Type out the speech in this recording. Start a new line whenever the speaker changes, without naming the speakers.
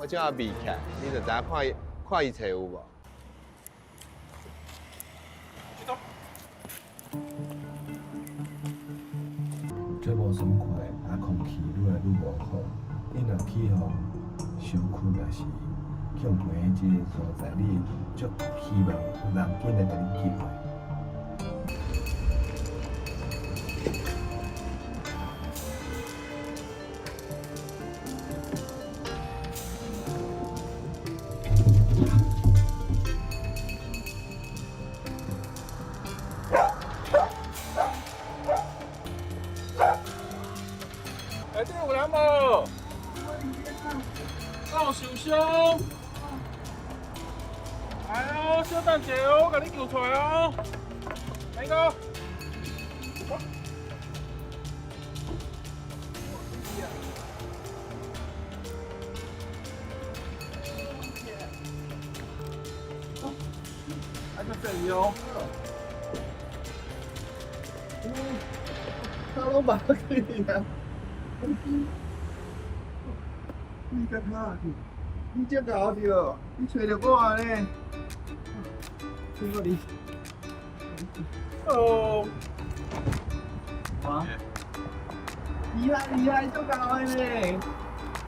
我這下味起來，你就知影看伊看伊揣有無？
足無爽快，啊，空氣愈來愈無好。你若去予傷困，抑是去予關佇這个所在，你會足希望有人緊來共你救的。
內底有人無？敢有受傷？來哦，小等一下哦，我共你救出來哦。來哥。來個水哦。
他攏無去啊！你甲他去，你這𠢕著，你揣著我呢？揣我你。
哦。
哇！厲害厲害，足𠢕的呢！